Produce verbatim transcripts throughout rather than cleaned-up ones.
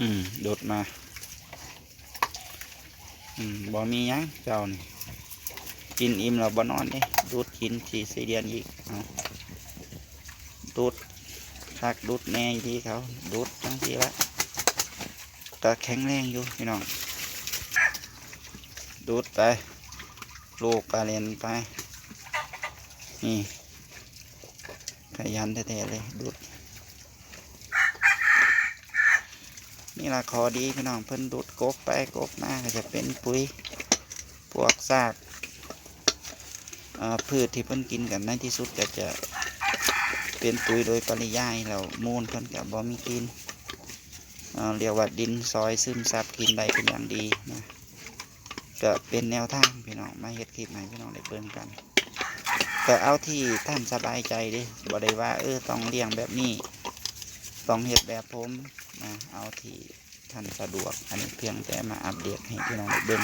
อืม ดูดมา อืม บ่มีหยังเจ้านี่ กินอิ่มแล้วบ่นอนเด้ ดูดกินขี้ไส้เดือนอีก เอา ดูดคักดูดแน่อยู่ที่เขา ดูดจั่งซี้ละ ก็แข็งแรงอยู่พี่น้อง ดูดไป ลูกก็เล่นไป นี่ ขยันแท้ๆเลย ดูด นี่ล่ะข้อดีพี่น้อง เพิ่นดูดกบไปกบมาก็จะเป็นปุ๋ย พวกซาก เอ่อ พืชที่เพิ่นกินกัน ในที่สุดก็จะเป็นปุ๋ยโดยปริยาย แล้วมูลเพิ่นก็บ่มีกลิ่น เอ่อ เรียกว่าดินซอยซึมซับกลิ่นได้เป็นอย่างดีนะ ก็เป็นแนวทางพี่น้อง มาเฮ็ดคลิปให้พี่น้องได้เบิ่งกัน ก็เอาที่ท่านสบายใจเด้ บ่ได้ว่า เออ ต้องเลี้ยงแบบนี้ ต้องเฮ็ดแบบผมนะ เอาที่ท่านสะดวก อันนี้เพียงแต่มาอัปเดตให้พี่น้องได้เบิ่ง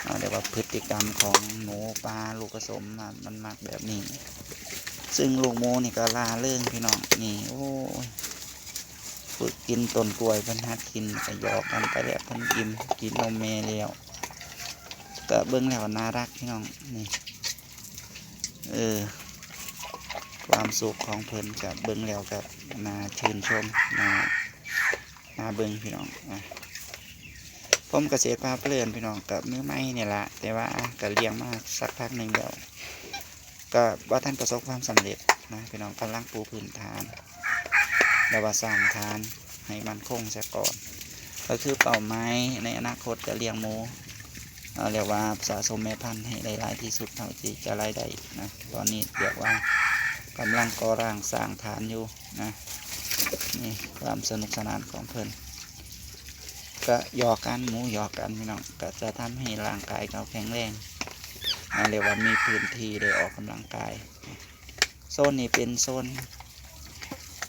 เอา เรียกว่าพฤติกรรมของหมูป่าลูกผสมนะ มันมักแบบนี้ ซึ่งลูกหมูนี่ก็ร่าเริงพี่น้อง นี่ โอ้ย ฝึกกินต้นกล้วย เพิ่นหัดกิน ก็หยอกกันไปแล้ว เพิ่นอิ่ม กินนมแม่แล้ว ก็เบิ่งแล้วน่ารักพี่น้อง นี่ เออ ความสุขของเพิ่นก็เบิ่งแล้วก็น่าชื่นชม น่า น่าเบิ่งพี่น้อง อ่ะ ผมเกษตรพาเพลินพี่น้อง ก็มือใหม่นี่ล่ะ แต่ว่าก็เลี้ยงมาสักพักหนึ่งแล้ว ก็บ่ทันประสบความสำเร็จนะพี่น้อง กำลังปูพื้นฐาน แล้วว่าสร้างฐานให้มั่นคงซะก่อน ก็คือเป้าหมายในอนาคตจะเลี้ยงหมู เอ่อ เรียกว่าสะสมแม่พันธุ์ให้ได้หลายที่สุดเท่าที่จะรายได้นะ ตอนนี้เรียกว่ากำลังก่อร่างสร้างฐานอยู่นะ นี่ความสนุกสนานของเพิ่น ก็หยอกกัน หมูหยอกกันพี่น้อง ก็จะทำให้ร่างกายเขาแข็งแรง อ่า เรียกว่ามีพื้นที่ได้ออกกำลังกาย โซนนี้เป็นโซน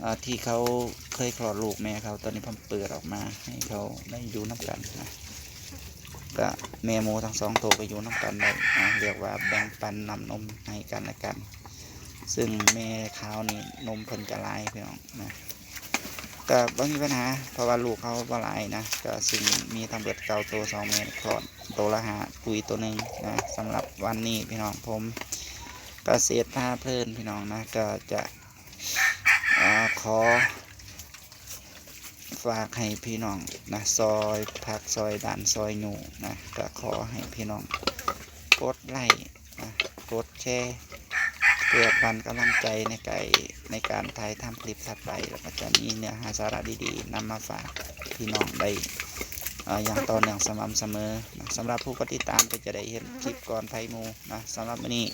อ่า ที่เขาเคยคลอดลูกแม่เขา ตอนนี้ผมเปิดออกมาให้เขาได้อยู่นำกันนะ ก็แม่หมูทั้งสองตัวก็อยู่นำกันได้นะ เรียกว่าแบ่งปันน้ำนมให้กันและกัน ซึ่งแม่ขาวนี่นมเพิ่นจะหลายพี่น้องนะ ก็บ่มีปัญหา เพราะว่าลูกเขาบ่หลายนะ ก็ซึ่งมีทั้งเบิดเก้าตัว สองแม่คลอด ตัวละห้า ปุ๋ยตัวหนึ่งนะ สำหรับวันนี้พี่น้อง ผมเกษตรพาเพลินพี่น้องนะ ก็จะ อ่า ขอฝากให้พี่น้องนะ ซอยผลัก ซอยดัน ซอยยูนะ ก็ขอให้พี่น้องกดไลค์นะ กดแชร์ เพื่อเป็นกำลังใจในไก ในการถ่ายทำคลิปถัดไป แล้วก็จะมีเนื้อหาสาระดีๆนำมาฝากพี่น้องได้ เอ่อ อย่างต่อเนื่องสม่ำเสมอนะ สำหรับผู้กดติดตามก็จะได้เห็นคลิปก่อนไผหมู่นะ สำหรับมื้อนี้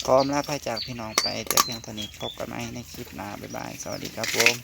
ขออำลาพาจากพี่น้องไปแต่เพียงเท่านี้ พบกันใหม่ในคลิปหน้า บ๊ายบาย สวัสดีครับผม